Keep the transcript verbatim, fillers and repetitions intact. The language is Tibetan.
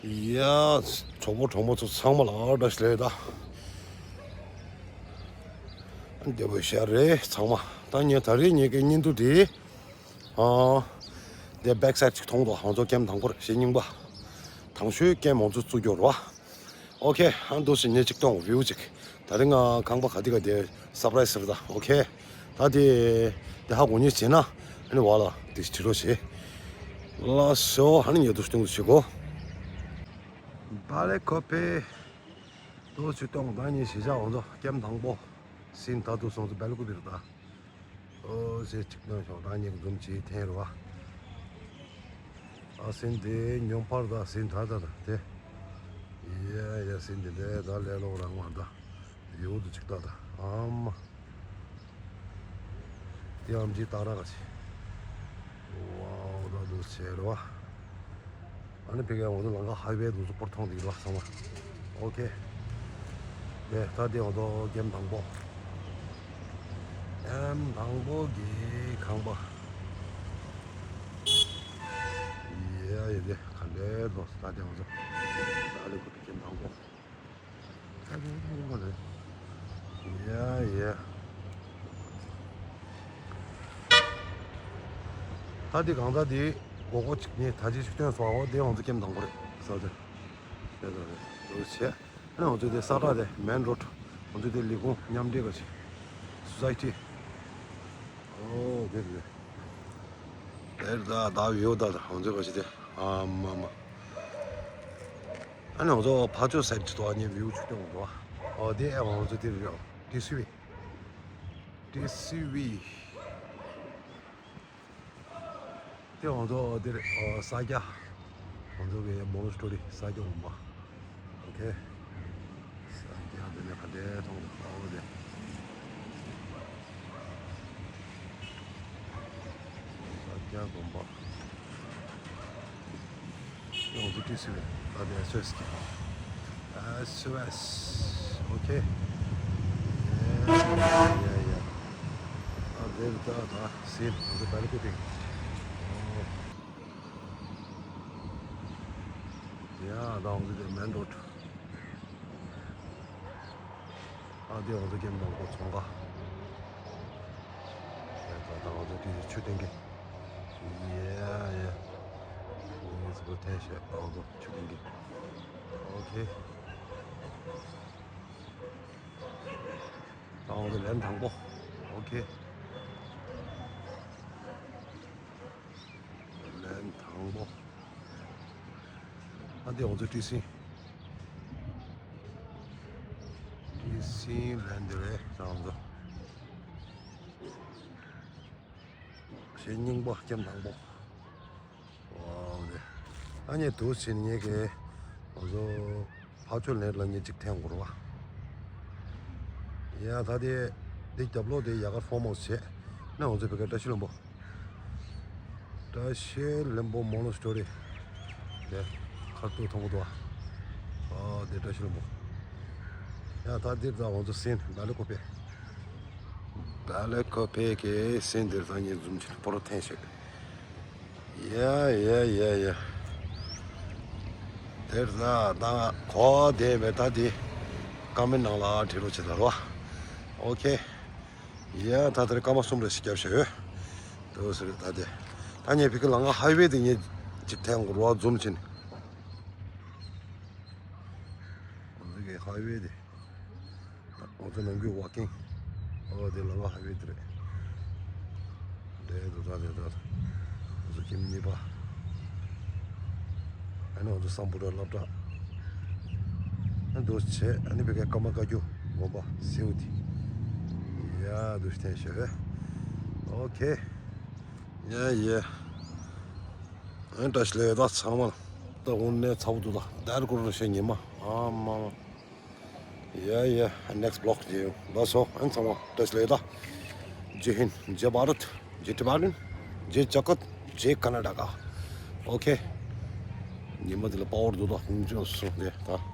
ཡ། གྲོགས་པོ་གྲོགས་མོ་ཚོ་ཚང་མ་ལ་བཀྲ་ཤིས་བདེ་ལེགས། ད་བདེ་པོ་ཞིག་རེད་ཚང་མ། ད་ངས་ད་རེས་ངེད་ཀྱི་བརྙན་ཐུང་དེ། ཨ། དེ་back side ཅིག་མཐོང་འདུག་ང་ཚོ་ཀེམ་དང་པོ་རེད། གཞིས་རྙིང་པ། དང་ཤོས་ཀེམ་ང་ཚོ་བཙུགས་རྒྱུ་རེད་བ། ཨོ་ཁེ། ཨ་འདུག་སེ་ཉིན་གཅིག་གཏོང་། view ཅིག་ད་རིང་ང་ཁང་པ་ག་དེ་ག་དེ་surprise རེད་ད། ཨོ་ཁེ། ད་དེ་དེ་ཧ་གོ་ཉེས་བྱས་ན་ཨ་ནི་བ་ལ་དེ་བྲིས་རོགས་བྱེད། ལགས་སོ། ཨ་ནི་ཉེ་དུ་སྟོན་དུ་བྱེད་གོ། བ་ལེ་ཁོ་པེ། དུ་ཆུ་གཏོང་ད་ཉིན་གཞིས་ཆགས་ང་ཚོ་ཀེམ་དང་པོ་ཟིན། ད་དུ་སོང་ཚོ་བལ་ཀུ་པེ་རེད་ད། ཨོ་ཟེར་གཅིག་སྟོན་ཤོག་ད་ཉིན་འཛོམས་ཅིག་འཐེན་རུ་བ། ཨ་ཟིན་དེ་ཉོན་པར་ད་ཟིན་ད་ད་ད་དེ། ཡ་ཡ་ཟིན་དེ་འདྲ་ད་ལས་ལོག་རང་མ་ད། ཡོད་དུ་ཅིག་ད་ད་ཨམ། དེ་ཨམ་ཅིག་ད་ར་ག་ཅི། ཝའོ་ད་དུ་ཆེ་རུ་བ། ཨ་ནི་ཕ་གིའི་ང་ཚོ་ལམ་ཁ་highway དུ་ཚོ་པོར་མཐོང་དེ་ལ་སོང་བ། ཨོ་ཁེ། དེ་ད་དེ་ང་ཚོ་ཀེམ་དང་པོ། ཀེམ་དང་པོ་གི་ཁང་པ། ཡ་ཡ་དེ་ག་འདྲའི་ལོ་ད་དེ་ང་ཚོ་ད་ལེ་ཁུ་པི་ཀེམ་དང་པོ། ཡ་ཡ། ད་འདི་གང་ལྟར་འདི་སྒོར་སྒོར་གཅིག་ནི་ད་ཅི་ཞིག་སྟོན་སོང་བ། འདི་ང་ཚོ་ཀེམ་དང་པོ་རེད་ཟེར་ཏེ། དེ་ཚོ་རེད་འདུག་བྱས། ཨ་ནི་ང་ཚོ་དེ་ས་ཁྲ་དེ་main road། ང་ཚོ་དེ་ལས་ཁུངས་མཉམ་འབྲེལ་ག་ཅིག་society། ཨོ་དེ་རེད། དེར་ད་ད་view ད་ད་ང་ཚོ་ག་ཅིག་དེ་ཨ་མ་མ། ཨ་ནི་ང་ཚོ་ཕ་ཆོས་side ཅིག་ཏུ་ཨ་ནི་view ཆུ་སྟོན་འདུག་ཨོ་དེ་ཨ་ང་ཚོ་དེ་རེད། ཨོ་ཊི་སི་ཝི། ཊི་སི་ཝི། དེ་ང་ཚོ་དེ་རེད། ཨོ་ས་སྐྱ། ང་ཚོ་གི་monastery ས་སྐྱ་དགོན་པ། ཨོ་ཁེ། ས་སྐྱ་དེ་ནས་ག་འདྲའི་མཐོང་འདུག་ཨོ་དེ། ས་སྐྱ་དགོན་པ། ཡོང་དུ་ཏི་སི་ཝེ། ད་དེ་ཨེས་ཨོ་ཨེས་ཀྱི། ཨེས་ཨོ་ཨེས། ཨོ་ཁེ། ཡ་ཡ་ཡ། ད་དེ་ད་ད་སིན་ད་དེ་བལ་ཀོ་ཏི། ཡ་ད་འོང་དུ་དེ་མེན་རོ་ཌི། ཨ་དེ་འོང་དུ་ཀེམ་དང་པོ་ཚོང་ཁང་། ཡ་ད་ད་འོང་དུ་ཏི་སི་ཆུ་ཏེང་གི། ཡ་ཡ། ངས་ཚུར་འཐེན་བྱས་ཨོ་ཆུ་ལེན་གི། ཨོ་ཁེ། ཨོ་ཁེ་ལན་དང་པོ། ཨོ་ཁེ། ལན་དང་པོ། ཨ་འདི་ཨོ་ཚོ་ཏི་སི། ཏི་སི་ལན་འདི་རེད་ཨོ་ཚོ། གཞིས་རྙིང་པ་ཀེམ་དང་པོ། ཝའོ་ནི། ཨ་ནི་དུ་ཕྱིན་ངེད་ཀྱི་ང་ཚོ་ཕ་ཆོས་ལེན་ལ་ངེད་ཅིག་འཐེན་དགོས་རེད་བ། ཡ་ད་དེ་དེ་རྒྱབ་ལོགས་དེ་ཡ་གར་ཕོར་མོ་བྱས་ན་ང་ཚོ་བོད་སྐད་བཀྲ་ཤིས་ལྷུན་པོ། བཀྲ་ཤིས་ལྷུན་པོ་མོ་ནོ་སི་ཊོ་རི། དེ་ཁར་ཐུག་མཐོང་གི་འདུག་བ། ཨ་དེ་བཀྲ་ཤིས་ལྷུན་པོ། ཡ་ད་འདིར་ད་ང་ཚོ་སིན་བལ་ཀོ་པེ། བལ་ཀོ་པེ་གི་སིན་འདིར་ད་ངེད་འཛོམས་ཆེན་པོ་རུ་འཐེན་ཞིག་ཡ་ཡ་ཡ་ཡ། དེར་ད་ད་གོ་དེ་བས་ད་དེ་ཀ་མེན་ནང་ལ་བྲིས་རོགས་བྱེད་ད་རོ། ཨོ་ཁེ། ཡ་ད་དེར་སྐར་མ་གསུམ་རེ་ཞིག་བརྒྱབ་ཤོག་དེ་ཟེར་ད་དེ། ད་ངས་བི་ཀི་ལང་ཀ་ཧའི་ཝེ་དེ་ངས་ཅིག་འཐེན་དགོས་རོ་འཛོམས་ཆེན། འཛོམས་གི་ཧའི་ཝེ་དེ། ང་ཚོ་ནམ་རྒྱུན་ཝོག་ཀིང་། ཨོ་དེ་ལམ་ཁ་ཧའི་ཝེ་དེ་རེད། དེ་དུ་ད་དེ་ད། ང་ཚོ་ཁྱིམ་གཉིས་པ། ཨ་ནི་ང་ཚོ་སམ་བྷོ་ཊ་སློབ་གྲྭ། ཨ་འདུག་བྱས་ཨ་ནི་བི་ཀའི་ཀརྨ་བཀའ་བརྒྱུད་དགོན་པ་སེའུ་དེ། ཡ་འདུག་བསྟན་ཞོག་ཨོ་ཁེ། ཡ་ཡ། ཨ་བཀྲ་ཤིས་བདེ་ལེགས་ད་ཚང་མ། ད་དངོས་གནས་ཚ་པོ་འདུག་ད་དར་ཀོ་རུ་ཤེས་ཉི་མ་ཨ་མ་མ། ཡ་ཡ། next vlog ཡིན་ལགས་སོ། ཨན་ཚང་མ་བཀྲ་ཤིས་བདེ་ལེགས། ཇེ་ཧིན། ཇེ་བྷ་རད། ཇེ་ཊི་བྷ་ཊན། ཇེ་ཇ་ཀཏ། ཇེ་ཀར་ན་ཊ་ཀ་ཨོ་ཁེ། ཉི་མ་དེ་ལ་པ་ཝར་འདུག་ད་ཧུང་ཅོ་སོང་དེ་ད།